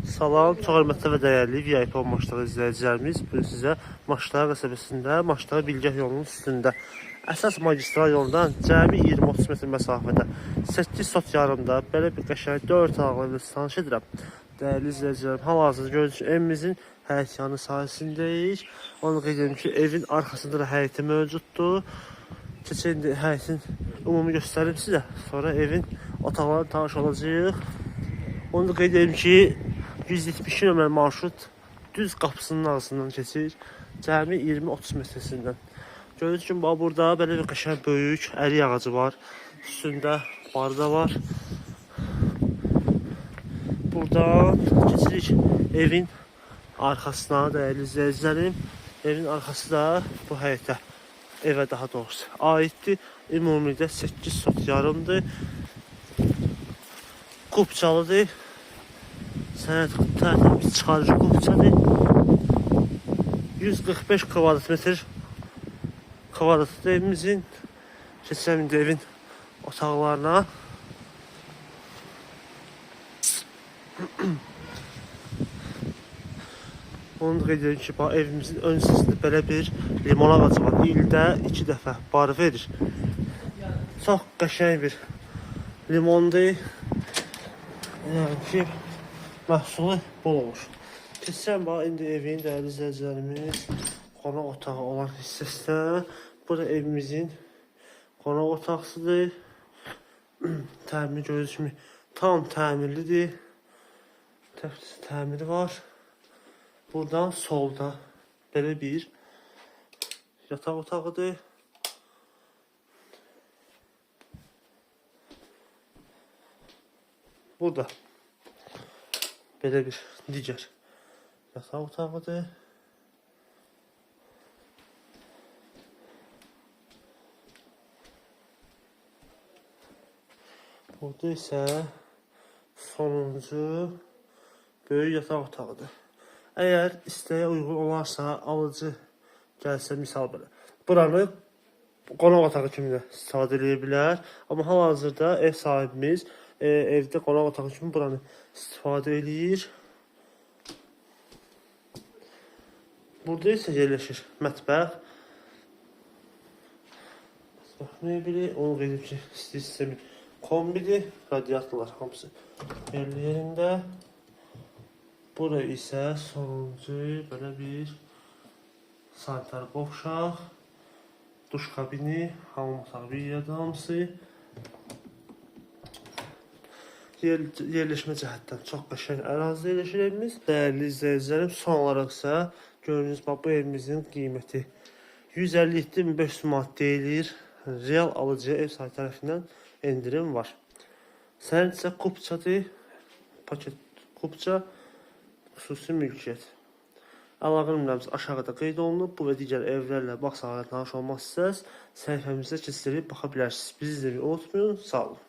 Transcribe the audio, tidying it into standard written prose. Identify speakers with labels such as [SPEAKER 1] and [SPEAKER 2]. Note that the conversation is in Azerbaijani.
[SPEAKER 1] Salam, çox hörmətli və dəyərli VIP Maştağı izləyicilərimiz. Bugün sizə Maştağı qəsəbəsində, Maştağı Bilgah yolunun üstündə əsas magistral yoldan cəmi 20-30 metr məsafədə 8 sot yarımda belə bir qəşəng 4 otaqlı evlə tanış edirəm. Dəyərli izləyicilərim, hal-hazırda gördüyünüz kimi evimizin həyətyanı sahəsindəyik. Onu qeyd edim ki, evin arxasında da həyəti mövcuddur. Keçək indi həyətin ümumi göstərim sizə. Sonra evin otaqlarına tanış olacağıq. Onu da qeyd edim ki, 172 nömrəli marşrut düz qapısının ağzından keçir. Cəmi 20-30 metrəsindən. Gördüyünüz kimi bax burada belə bir qəşəng böyük ərik ağacı var. Üstündə barda var. Buradan keçirik evin arxasına, dəyərli izləyicilərim. Evin arxası da bu həyətə, evə daha doğrusu aiddir. Ümumilikdə 8 sot yarımdır. Kupçalıdır. Sənəd tərtəmiz çıxarıcı kupçadır. 145 kvadrat metr kvadratıdır evimizin. Keçsəm indi evin otaqlarına. Onu da qeyd edim ki, bax, evimizin ön hissəsində belə bir limon ağacı var. İldə 2 dəfə bar verir. Çox qəşəng bir limondur. Yəni ki, məhsulu bol olur. Keçsəm bax indi evin dəyərli izləyicilərimiz qonaq otağı olan hissəsinə. Bu da evimizin qonaq otaqsıdır. Təmir gördüyünüz kimi tam təmirlidir. Təmiri var. Buradan solda belə bir yataq otağıdır. Burada belə bir digər yataq otağıdır. Burada isə sonuncu böyük yataq otağıdır. Əgər istəyə uyğun olarsa, alıcı gəlsə misal belə, buranı qonaq otağı kimi də istifadə edə bilər. Amma hal-hazırda ev sahibimiz evdə qonaq otağı kimi buranı istifadə eləyir. Burada isə yerləşir mətbəx. Mətbəx mebeli, onu qeyd edim ki, isti sistemi kombidir, radiatorlar hamısı yerli yerində. Bura isə sonuncu belə bir sanitar qovşaq, duş kabini, hamam otağı bir yerdə hamısı. Yerləşmə cəhətdən çox qəşəng ərazidə yerləşir evimiz. Dəyərli izləyicilərim, son olaraq isə gördüyünüz bax bu evimizin qiyməti 157.500 manat deyilir. Real alıcıya ev sahibi tərəfindən endirim var. Sənəd isə kupçadır. Paket kupça, xüsusi mülkiyyət. Əlaqə nömrəmiz aşağıda qeyd olunub. Bu və digər evlərlə bağ sahələrlə tanış olmaq istəsəniz, səhifəmizə keçirib baxa bilərsiniz. Bizi izləməyi unutmayın. Sağ olun.